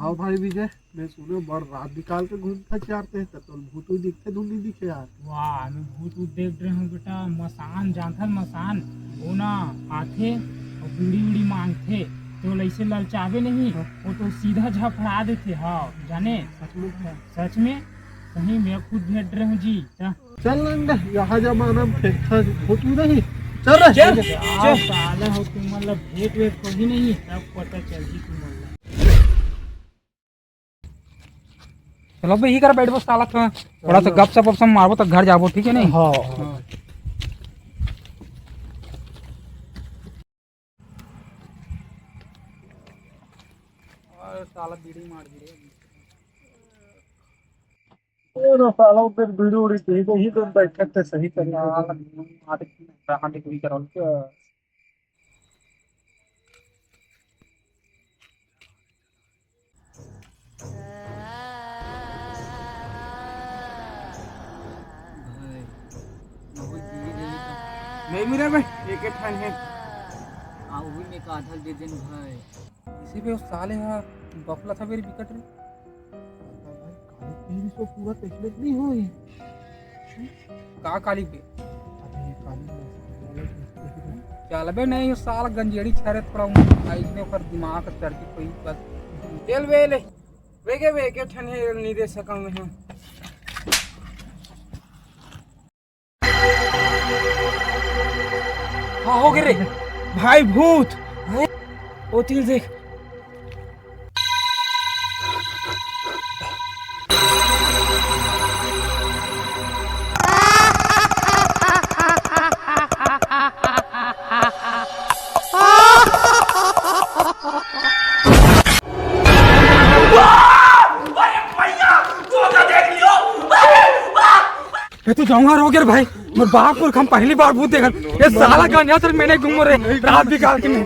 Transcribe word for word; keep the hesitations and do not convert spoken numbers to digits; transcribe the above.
हाँ भाई विजय, मैं सुने बड़ रात बिकाल के घूमथस यार ते, त तोला भूत उत दिखथे धुन नहीं दिखे यार? वाह, मैं भूत उत देख रहे हूँ बेटा, मसान जानथस मसान, वो ना आथे और बीड़ी उड़ी मांगथे, तो ऐसे ललचावे नहीं, वो तो सीधा झफड़ा देथे। हाँ जाने, सच में? सच में, सही में खुद भेट रहे हूँ जी। चल लंडा, यहाँ जमाना में फेंकथस भूत नहीं। चल रे, चल, चल। साला हो तुम, मतलब भेंट वेट कभी नहीं, तब पता चलही तुम, मतलब। चलो भाई, इही कर बैठबो साला, थोड़ा थोड़ा सा गप सप वप सप मारबो त घर जाबो, ठीक है नहीं? हाँ। हाँ। और साला बीड़ी मार दी रे। ओ ना साला, उधर बीड़ी उड़ी पी के ही तो बैठे थे, सही कर यार। आटे कहाँ के कोई करल के। भाई, बहुत धीरे धीरे। नहीं मिला भाई, एक एक ठन है। आ, वो भी मैं का आधा दे देन भाई। इसी पे उस साले हा बफला था मेरी विकेट रे। भाई, काली पीली सो पूरा तकलीफ नहीं हुई। का काली पे? अबे, काली में चल बे नहीं, साला गंजेड़ी छरे थोड़ा हूँ। आ, इसने ओकर दिमाग सर्किट कोई बस। चल बे ले। वेगे, वेगे ठन है, नहीं दे सका मैं। हाँ, हो गे रे। भाई, भूत। ओ, तिल देख। ये तो जौंगर हो गे रे भाई, मोर बाप पुरखा म पहली बार भूत देखन। ये साला गंजा सर मैंने घूमो रे, रात बिकाल के मैं।